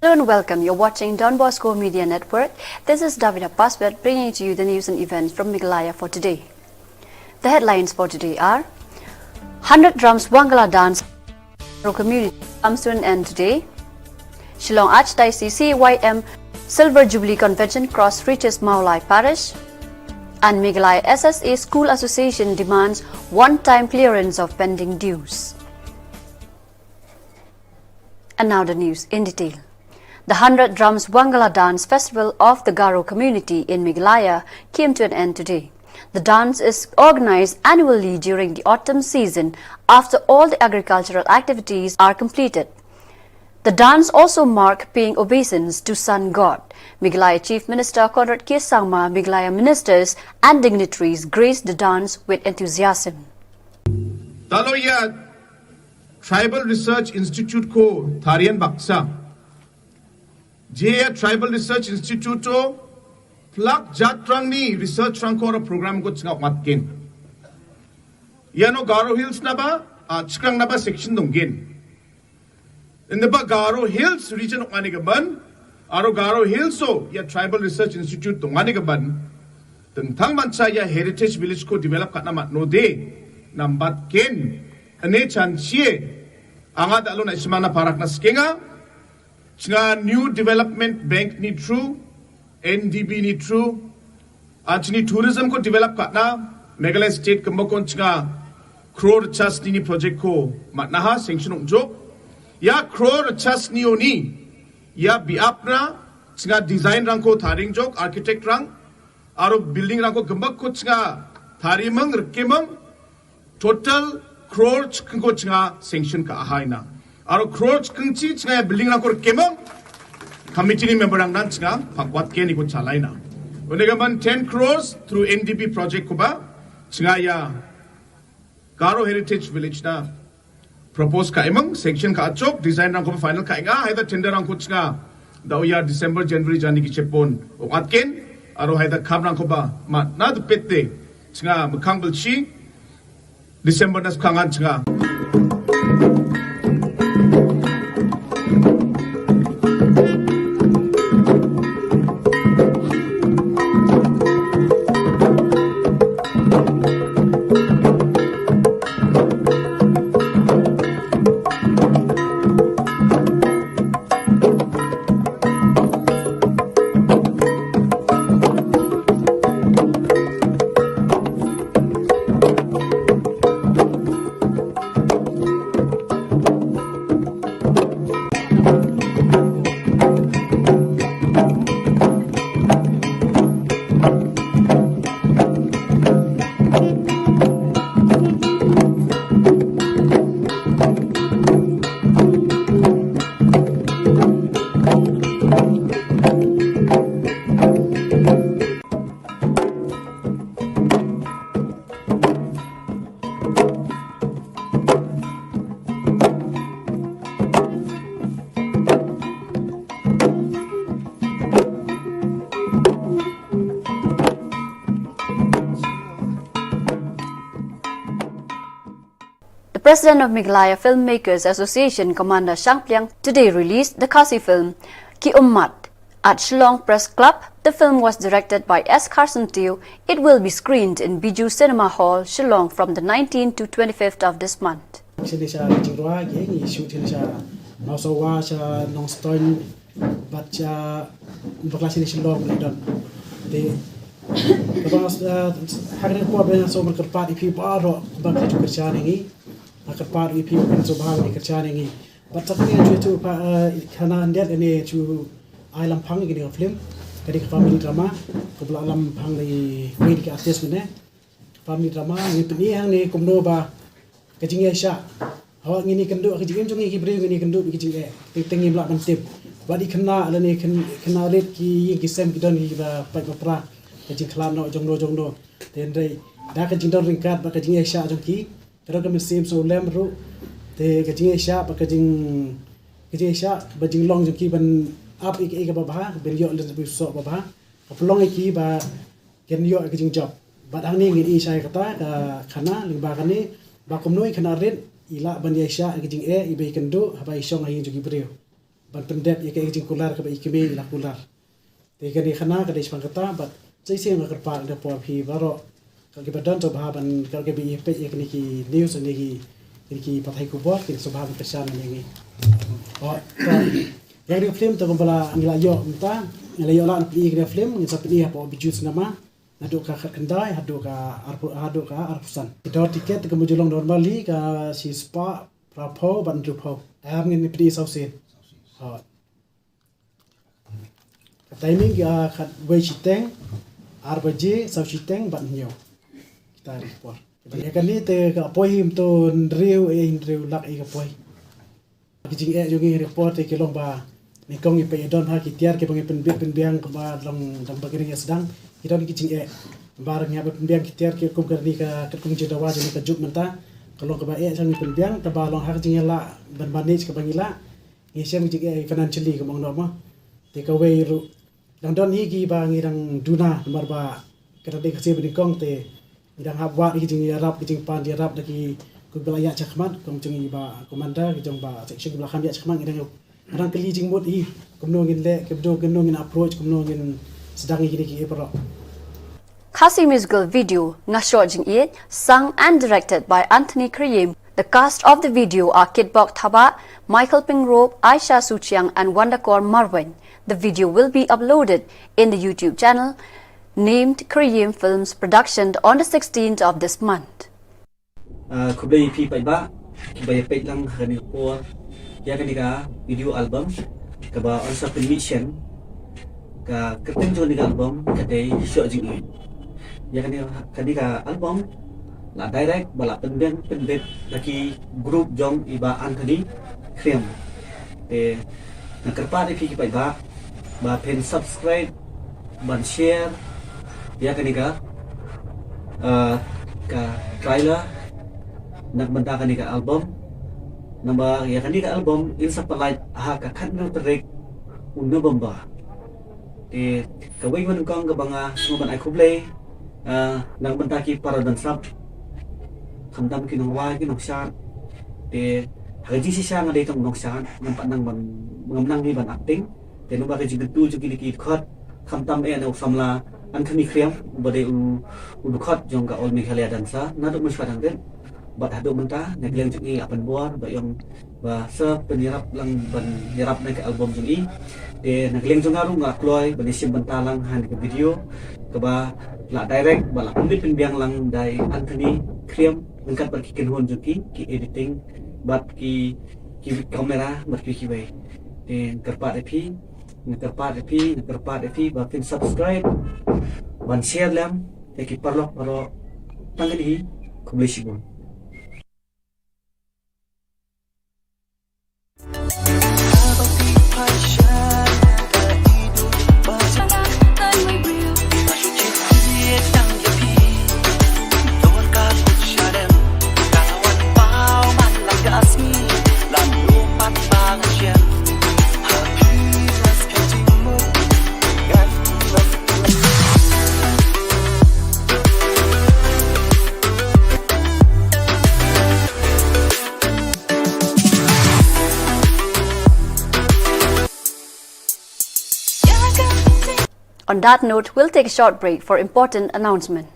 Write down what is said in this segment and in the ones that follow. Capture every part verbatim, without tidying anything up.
Hello and welcome. You're watching Don Bosco Media Network. This is Davida Paswet bringing to you the news and events from Meghalaya for today. The headlines for today are: Hundred Drums Wangala Dance Garo community comes to an end today. Shillong Archdiocese C Y M Silver Jubilee Convention cross reaches Mawlai Parish. And Meghalaya S S A School Association demands one-time clearance of pending dues. And now the news in detail. The Hundred Drums Wangala Dance Festival of the Garo community in Meghalaya came to an end today. The dance is organized annually during the autumn season after all the agricultural activities are completed. The dance also mark paying obeisance to Sun God. Meghalaya Chief Minister Conrad K Sangma, Meghalaya ministers and dignitaries graced the dance with enthusiasm. Talo ïa Tribal Research Institute ko tharin baksa. Jia Tribal Research Institute to plak jat rangni research rangko ra program ko chngak matkin. Ïano Garo Hills naba, a, chkrang naba section dongkin. Ynda ba Garo Hills region ong ani ka ban, aro Garo Hills so ïa Tribal Research Institute dong ani ka ban. Tengtang mancha ïa Heritage Village ko develop katna mat no de. Nambat ken, ane chan chie, anga da lo na ismana parak na skenga, chnga New Development Bank ni through, N D B ni through, a chni tourism ko develop katna, Meghalaya State kemba kon chnga crore chas ni ni project ko matna ha sanction ong jok. Ïa crore chas ni oni, ïa biapna, chnga design rang ko tharing jok, architect rang, aro building rang ko kemba ko chnga tharimang, rkemang, total crore chkeng ko chnga sanction ka ahaina. Aro crore chkeng chi chnga ïa building rang ko rkemang. Committee ni member rang nan chnga pakwat ken iko chalaina. Unegaman ten crores through N D B project ko ba chnga ïa Garo Heritage Village na propose ka imang, sanction ka achok, design rang ko ba final ka inga, haida tender rang ko chnga. Da uya December, January jani ki chepon. O atken, aro haida kam rang ko ba matna de pette chnga mekang belchi, December nas kangan chnga. The president of Meghalaya Filmmakers Association, Commander Shangpliang, today released the Khasi film Ki Ummat at Shillong Press Club. The film was directed by S Kharson Teo. It will be screened in Bijou Cinema Hall, Shillong, from the nineteenth to twenty-fifth of this month. Sini sha Jingrua, ngi shoot sini sha Mawsawa, sha Nongstoin, bad sha bakla sini Shillong ni don. Te kaba, eh, ha kane ka por ba ngan sngewbha ban kyrpad ïa phi baroh ba phi ju kyrshan ïa ngi. Nga kyrpad ïa phi ba phin sngewbha ban kyrshan ïa ngi. Bad sa kane nga ju ïathuh pat, eh, khana hyndiat, kane ju ai lam phang ïa kane ka film. Kane ka family drama kaba la lam phang da i, da ki artist mynne. Family drama, ngi pyni hangne kumno ba ka jingïaishah. Haba ngin ïakynduh ka jingim jong ngi ki briew, ngin ïakynduh ka jingeh. Teng teng ngim lah ban tip. Bad i khynnah lane khynnah rit, ki ïing ki sem ki don kiba pait ba pra, ka jingkhlad noh jongno jongno. Te hynrei da ka jingdon ryngkat bad ka jingïaishah jong ki, ka don ka mynsiem sngewlem ruh. Te ka jingïaishah bad ka jing, ka jingïaishah bad jinglong jong ki ban ap ïa kaei kaba bha, ban ïoh lynti soh ba bha, ka pynlong ïa ki ba kin ïoh ïa ka jingjop. Bad hangne ngin ïohi shai kata ka khana lyngba kane, ba kumno i khynnah rit i lah ban ïaishah ïa ka jingeh iba i kynduh haba i shong ha ïing jong ki briew. ban pyndep ïa ka jingkular kaba i kmie i la kular. Te kane khana ka dei shaphang kata bad sa shisien nga kyrpad da por phi baroh ka kiba don sngewbha ban ka kiba ïa peit ïa kine ki news ne ki kine ki pathai khubor kin sngewbha ban kyrshan ïa ngi. Oh, to. Ïa kane ka film to kumba la ngi la ïoh mynta ngi la ïoh lah na phi kane ka film ngin sa pyni hapoh Bijou Cinema. Naduh ka khatkhyndai haduh ka arphew haduh ka arphew san. Ki dor tiket ka mujulong normally ka shispah phraphew bad hynriewphew. Em ngin pyni saw sien. Hooid. Ka timing ka khatwei shiteng, ar baje, saw shiteng bad hynñiew. Kita ri por. Ïa kane te ka poi him to hynriew eh hynriew lak eh ka poi. Ki jingeh jong ngi ha ri por te ki long ba nyngkong ngi peit ïa don ha ki tiar kiba ngi pynbit pynbiang kaba long dang ba ki ring ïa sdang ki don ki jingeh. Ba ngi hap pynbiang ki tiar ki kum kane ka katkum jingdawa jong ngi ka juk mynta ka long kaba eh sha ngi pynbiang kaba long ha ka jingïalah ban manage kaba ngi lah. Ngi shem ki jingeh financially ka mong noh mo. Te kawei ruh dang don hi kiba ngi dang duna namar ba ka dang dei ka sien ba nyngkong te ngi dang hap wad ki jingïarap ki jingpan ïarap da ki kiba la ïaid shakhmat kum jong i ba commander ki jong ba section kiba la kham ïaid shakhmat ngi dang ngi dang kylli jingmut hi kumno ngin leh kumno kumno ngin approach kumno ngin sdang ïa kine ki baroh. Khasi musical video Nga Short Jingïeit, sung and directed by Anthony Khyriem. The cast of the video are Kitbok Thabah, Michael Pingrop, Aisha Suchiang, and Wandakor Marwein. The video will be uploaded in the YouTube channel named Khyriem Films Production on the sixteenth of this month. Ah, khublei ïa phi paidbah kiba ïa peit lang ha kane ka por ïa kane ka video album kaba yn sa pynmih shen. Ka kyrteng jong kane ka album ka dei Short Jingïeit. Ïa kane kane ka album la direct ba la pynbiang pynbit da ki group jong i Bah Anthony Khyriem. Te nga kyrpad ïa phi ki paidbah ba phin subscribe ban share ïa kane ka, ah, ka trailer na ka bynta kane ka album. Namar ïa kane ka album in sa pynlait ha ka khatnaw tarik u November. Te kawei ka nyngkong kaba nga sngewbha ban ai khublei, ah, na ka bynta ki para don sap khamtam ki nongrwai ki nongshad. Te ha ka jingshisha nga dei tang nongshad ngam pat nang ban ngam nang hi ban acting. Te namar ka jingkyntu jong kine ki dkhot khamtam eh na u samla Anthony Khyriem uba dei u u dkhot jong ka All Meghalaya Dancer naduh mynshwa dang rit bad haduh mynta na ka liang jong i la pynbor ba ïong ba sa pynïarap lang ban ïarap na ka album jong i. Te na ka liang jong nga ruh nga kloi ban ïashim bynta lang ha ka video kaba la direct ba la pynbit pynbiang lang da i Anthony Khyriem ryngkat bad ki kynhun jong ki ki editing bad ki ki camera bad ki kiwei. Te kyrpad ïa phi Nga kyrpad ïa phi, nga kyrpad ïa phi ba phin subscribe ban share lem ïa ki paralok baroh tang kine hi. Khublei shibun. On that note, we'll take a short break for important announcement.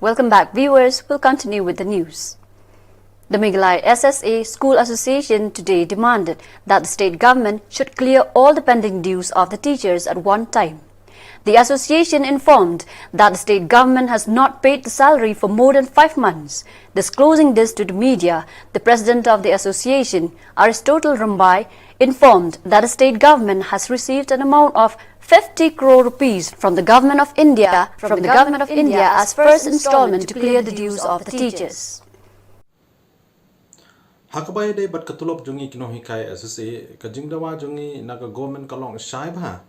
Welcome back, viewers. We'll continue with the news. The Meghalaya S S A School Association today demanded that the state government should clear all the pending dues of the teachers at one time. The association informed that the state government has not paid the salary for more than five months. Disclosing this to the media, the president of the association, Aristotle Rambai, informed that the state government has received an amount of fifty crore rupees from the government of India, from the government of India as first installment to clear the dues of the teachers. Ha kaba ïadei bad ka tulop jong ngi ki nonghikai S S A, ka jingdawa jong ngi na ka government ka long shai bha.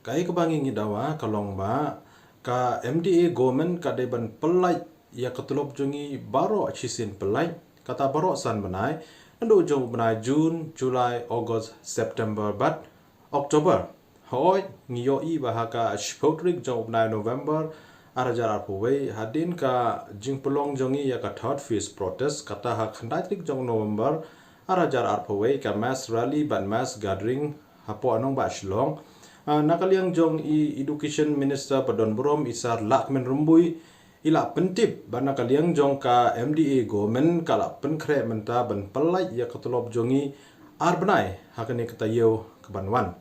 Kaei kaba ngi ngi dawa ka long ba ka M D A government ka dei ban pyllait ïa ka tulop jong ngi baroh shisien pyllait, kata baroh san bnai, naduh jong u bnai June, July, August, September bad October. Hooid, ngi ïohi ba ha ka shiphew tarik jong u bnai November ar hajar arphew wei, hadien ka jingpynlong jong ngi ïa ka third phase protest, kata ha khyndai tarik jong November ar hajar arphew wei, ka mass rally bad mass gathering hapoh nongbah Shillong. Ah, na ka liang jong i Education Minister ba don burom, i Sir Lahkmen Rymbui, i la pyntip ba na ka liang jong ka M D A government ka la pynkhreh mynta ban pyllait ïa ka tulop jong ngi ar bnai ha kane ka taïew kaban wan.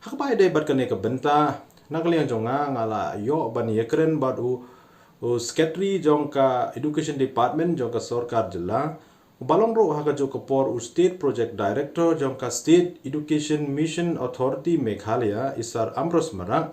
Ha kaba ïadei bad kane ka bynta, na ka liang jong nga, nga la ïoh ban ïakren bad u, u secretary jong ka Education Department jong ka sorkar jylla, uba long ruh ha kajuh ka por u State Project Director jong ka State Education Mission Authority Meghalaya, i Sir Ambrose Marak,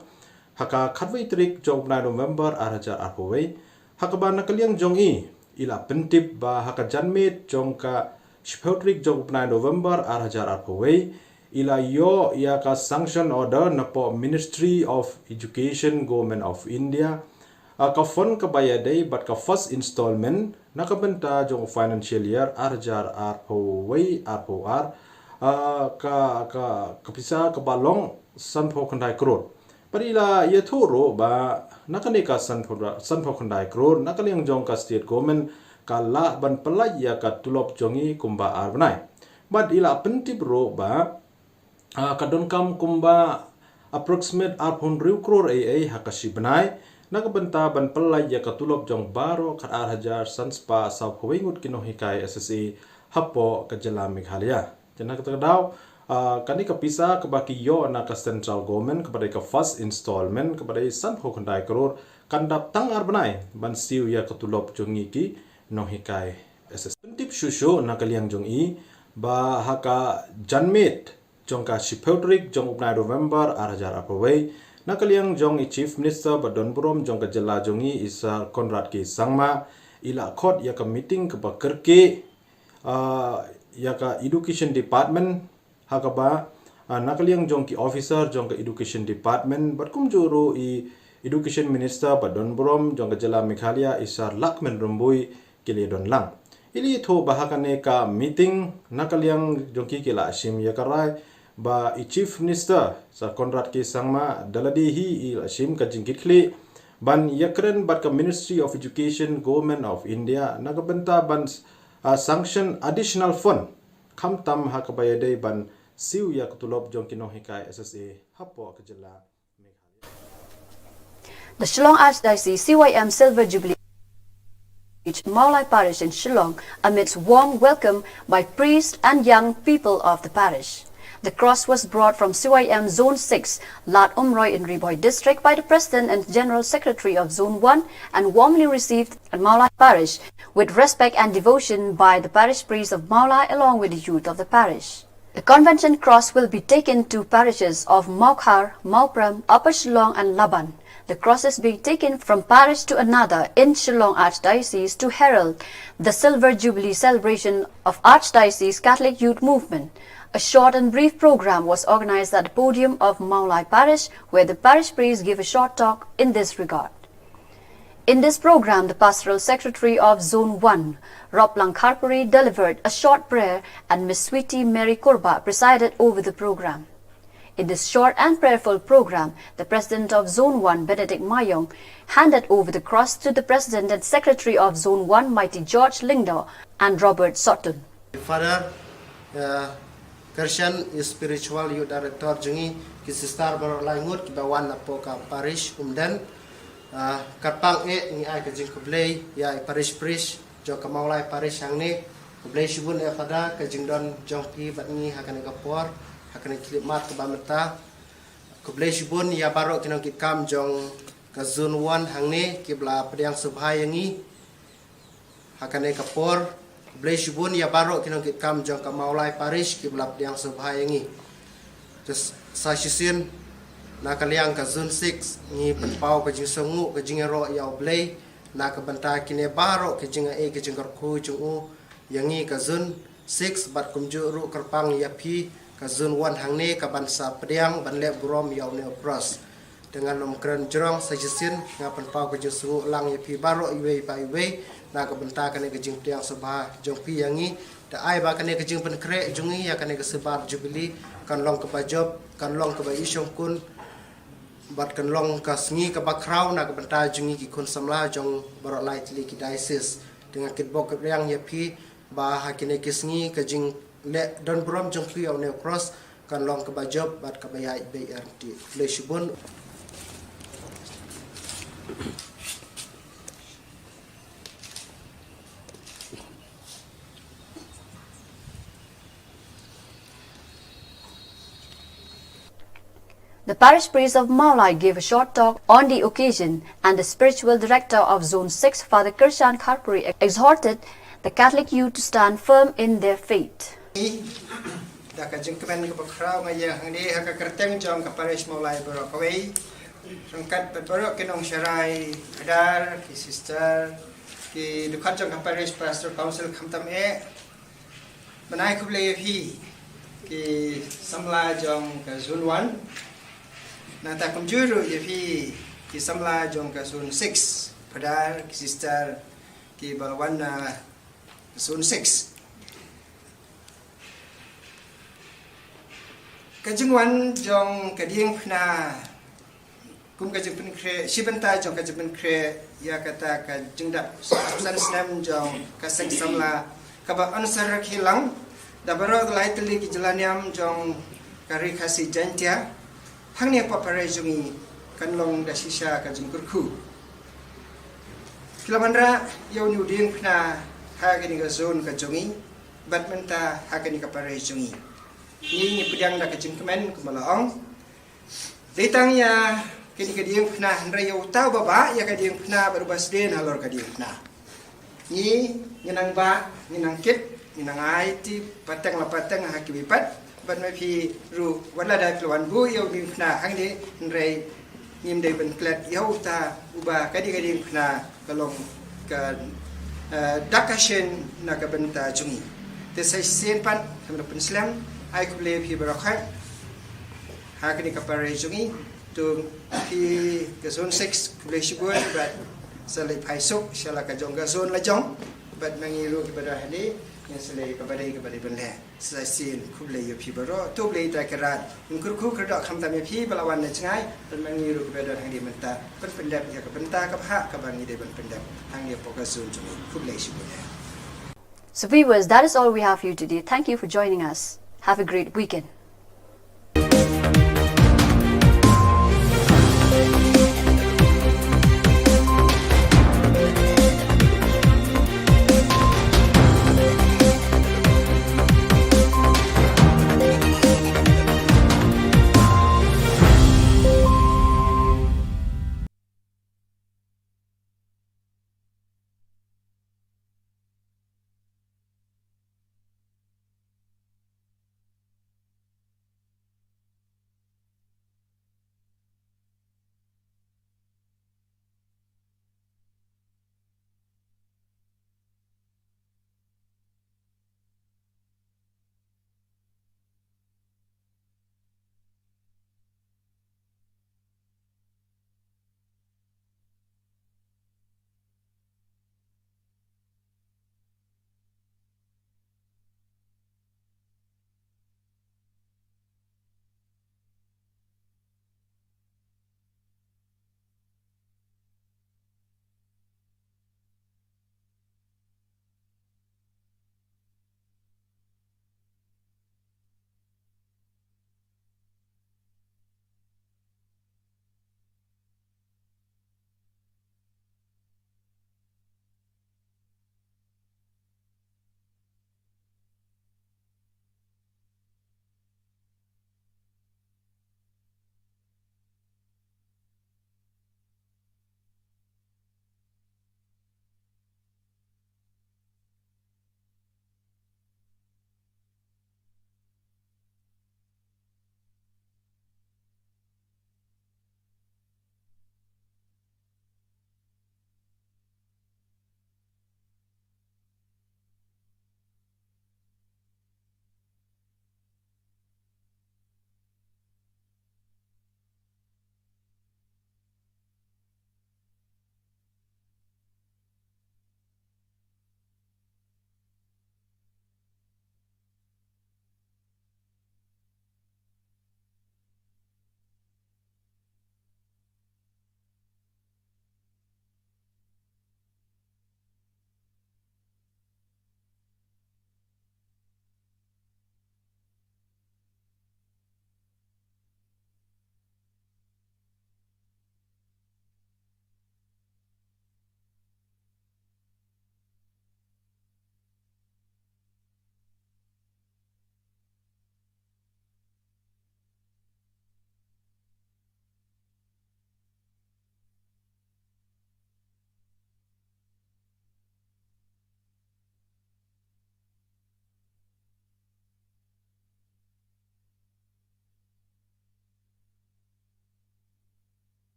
ha ka khatwei tarik jong u bnai November ar hajar arphew wei, ha kaba na ka liang jong i, i la pyntip ba ha ka janmiet jong ka shiphew tarik jong u bnai November ar hajar arphew wei, i la ïoh ïa ka sanction order napoh Ministry of Education, Government of India, ah, ka fund kaba ïadei bad ka first installment na ka bynta jong u financial year ar hajar arphew wei arphew ar, ah, ka, ka, ka pisa kaba long sanphew khyndai crore. Bad i la ïathuh ruh ba na kane ka sanphew, sanphew khyndai crore, na ka liang jong ka state government ka lah ban pyllait ïa ka tulop jong ngi kumba ar bnai. Bad i la pyntip ruh ba, ah, ka donkam kumba approximate arphew hynriew crore ei ei ha ka shi bnai, na ka bynta ban pyllait ïa ka tulop jong baroh khatar hajar san spah sawphew wei ngut ki nonghikai S S A hapoh ka jylla Meghalaya. Te na kata ka daw, ah, kane ka pisa kaba ki ïoh na ka central government kaba dei ka first installment kaba dei sanphew khyndai crore, kan dap tang ar bnai ban siew ïa ka tulop jong ngi ki nonghikai S S A. Pyntip shuh shuh na ka liang jong i ba ha ka janmiet jong ka shiphew tarik jong u bnai November ar hajar arphew wei, na ka liang jong i Chief Minister ba don burom jong ka jylla jong ngi, i Sir Conrad K Sangma, i la khot ïa ka meeting kaba kyrkieh, ah, ïa ka Education Department, ha kaba, ah, na ka liang jong ki officer jong ka Education Department bad kumjuh ruh i Education Minister ba don burom jong ka jylla Meghalaya, i Sir Lahkmen Rymbui, ki la ïadon lang. I la ïathuh ba ha kane ka meeting, na ka liang jong ki ki la shim ïa ka rai ba i Chief Minister Sir Conrad K Sangma da lade hi i la shim ka jingkitkhlieh ban ïakren bad ka Ministry of Education, Government of India, na ka bynta ban, ah, sanction additional fund, khamtam ha kaba ïadei ban siew ïa ka tulop jong ki nonghikai S S A hapoh ka jylla. The Shillong Archdiocese C Y M Silver Jubilee Mawlai Parish in Shillong amidst warm welcome by priests and young people of the parish. The cross was brought from C Y M Zone six, Lad Umroi in Ri Bhoi District by the President and General Secretary of Zone one and warmly received at Mawlai Parish with respect and devotion by the parish priest of Mawlai along with the youth of the parish. The convention cross will be taken to parishes of Mawkhar, Mawprem, Upper Shillong and Laban. The crosses being taken from parish to another in Shillong Archdiocese to herald the Silver Jubilee celebration of Archdiocese Catholic Youth Movement. A short and brief program was organized at the podium of Mawlai Parish, where the parish priest gave a short talk in this regard. In this program, the Pastoral Secretary of Zone one, Roplang Kharpuri, delivered a short prayer and Miss Sweetie Mary Kurba presided over the program. In this short and prayerful program, the President of Zone one, Benedict Mayong, handed over the cross to the President and Secretary of Zone one, Mighty George Lyngdoh and Robert Sohtun. Father, uh, Christian Spiritual Youth Director jong ngi, ki sister baroh lai ngut kiba wan napoh ka parish Umden. Ah, kyrpang eh ngi ai ka jingkhublei ïa i parish priest jong ka Mawlai parish hangne. Khublei shibun eh Father ka jingdon jong phi bad ngi ha kane ka por, ha kane ka khyllipmat kaba mynta. Khublei shibun ïa baroh ki nongkitkam jong ka zone one hangne kiba la pdiang sngewbha ïa ngi ha kane ka por. Khublei shibun ïa baroh ki nongkitkam jong ka Mawlai parish kiba la pdiang sngewbha ïa ngi. Te sa shisien na ka liang ka zone six ngi pynpaw ka jingsngewnguh ka jingïaroh ïa U Blei na ka bynta kine baroh ki jingai ka jingkyrkhu jong u ïa ngi ka zone six bad kumjuh ruh kyrpang ïa phi ka zone one hangne kaban sa pdiang ban leh burom ïa une u cross. Te ngan ym kren jrong, sa shisien nga pynpaw ka jingsngewnguh lang ïa phi baroh iwei pa iwei na ka bynta kane ka jingpdiang sngewbha jong phi ïa ngi. Te ai ba kane ka jingpynkhreh jong ngi ïa kane ka Silver Jubilee kan long kaba jop, kan long kaba ishongkun bad kan long ka sngi kaba khraw na ka bynta jong ngi ki khun samla jong baroh lai tylli ki diocese. Te nga kitbok kitrwiang ïa phi ba ha kine ki sngi ka jingleh don burom jong phi ïa une u cross kan long kaba jop bad kaba ïaid beit ïa lynti. Khublei shibun. The parish priest of Mawlai gave a short talk on the occasion, and the spiritual director of Zone six, Father Krishan Kharpuri, exhorted the Catholic youth to stand firm in their faith. Da ka jingkmen kaba khraw nga ïeng hangne ha ka kyrteng jong ka parish Mawlai baroh kawei, ryngkat bad baroh ki nongsharai, ki phadar, ki sister, ki dkhot jong ka parish, pastor council khamtam eh. Ban ai khublei ïa phi ki samla jong ka zone one. Nangta kumjuh ruh ïa phi ki samla jong ka zone six, phadar, ki sister kiba la wan na zone six. Ka jingwan jong ka diengphna kum ka jingpynkhreh, shi bynta jong ka jingpynkhreh ïa kata ka jingdap san snem jong ka seng samla kaba yn sa rakhe lang da baroh lai tylli ki jylla niam jong ka Ri Khasi Jaiñtia. Hangne hapoh parish jong ngi kan long da shisha ka jingkyrkhu. Ki la wanrah ïa une u diengphna ha kane ka zone ka jong ngi bad mynta ha kane ka parish jong ngi. Ngi ngi pdiang da ka jingkmen kumba la ong. Dei tang ïa kane ka diengphna hynrei ïa uta uba bah ïa ka diengphna bad uba sdien halor ka diengphna. Ngi ngi nang bah, ngi nang kit, ngi nang aiti pateng la pateng ha kiwei pat. Bad ma phi ruh wat la da phi la wan buh ïa u diengphna hangne hynrei ngim dei ban klet ïa uta uba ka dei ka diengphna ka long ka dak ka shin na ka bynta jong ngi. Te sa shisien pat kam da pynslem ai khublei ïa phi baroh ha kane ka parish jong ngi. To phi ka zone six khublei shibun bad sa leit phai suk sha la ka jong ka zone la jong. Bad ma ngi ruh kiba don hangne ngin sa leit kaba dei kaba dei ban leh. Sa shisien khublei ïa phi baroh. To U Blei Trai Kynrad un kyrkhu kyrdoh khamtam ïa phi ba la wan na jngai. Bad ma ngi ruh kiba don hangne mynta ban pyndep ïa ka bynta kaba hap kaba ngi dei ban pyndep hangne hapoh ka zone jong ngi. Khublei shibun. So viewers, that is all we have for you today. Thank you for joining us. Have a great weekend.